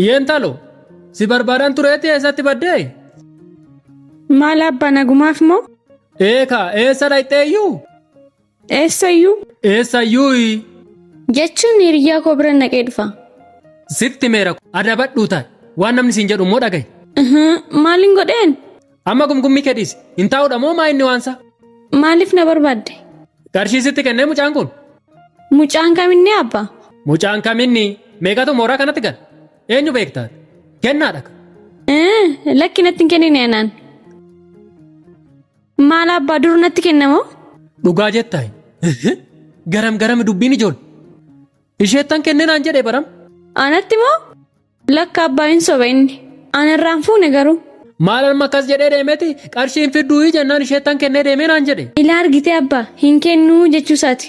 Iyyeen talo si barbaadaan tureetti eessatti baddee? Maal abbaa nagumaaf moo? Eekaa eessa dhaqxeeyyuu? Eessayyuu? Eessayyuu? Jechuun hiriyyaa koo bira naqee dhufa. Sitti meera adabadhuu taa'e waan namni siin jedhu immoo dhaga'i. Maaliin godheen? Amma gumgummii kee dhiisi. Hin taa'uudha moo maa inni waansa? Maaliif na barbaadde? Qarshii sitti kennee mucaan kun? Mucaan kaminni abbaa? Mucaan kaminni meeqatu mooraa kanatti gala? Eenyu beektaa? Kennaadha. Lakki natti hin kennine anaan. Maal abbaa dur natti kennamoo? Dhugaa jettaa? Garam garam dubbiin ijoon. Isheettan kennee naan jedhee baram. Anatti moo? Lakka abbaa hin soba inni. Ana irraan fuune garuu. Maal amma akkas jedhee deemeeti qarshiin fidduu jennaan isheettan kennee deemee naan jedhe. Ilaa argitee abbaa hin kennuu jechuusaati.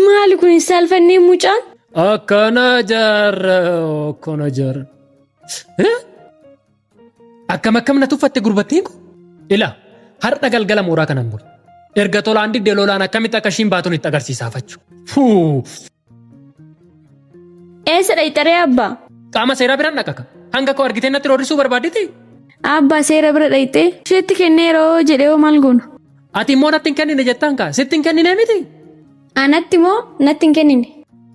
Maali kun hin saalfannee mucaan? Akkana jaarra akkana jaarra. Akkam akkam na tuffatte gurbattiin kun? Ilaa har'a galgala mooraa kanan bulu. Erga tolaan didde lolaan akkamitti akka ishiin baatuun itti agarsiisaafachuu. Fuu! Eessa dhayxaree abbaa? Qaama seeraa biraan dhaqaka. Hanga koo argitee natti roorrisuu barbaadditi? Abbaa seera bira dhayxee isheetti kennee yeroo jedhee hoo maal goona? Ati immoo natti hin kennine jettaan kaa sitti hin kennine miti? Anatti moo natti hin kennine?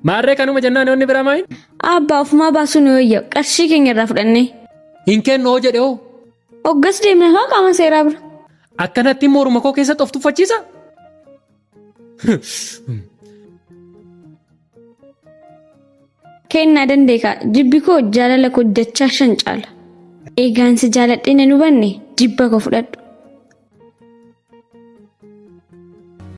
Maarree kanuma jennaan yoonni biraa maayin? Abbaa ofumaa baasuu nu wayya qarshii keenya irraa fudhannee. Hin kennu hoo jedhe hoo? Hoggas deemna haa qaama seeraa bira. Akkanatti immoo morma koo keessatti of tuffachiisa? Kennaa dandeeka jibbi koo jaalala koo dachaa shan caala. Eegaan si jaaladhee na hubanne jibba koo fudhadhu.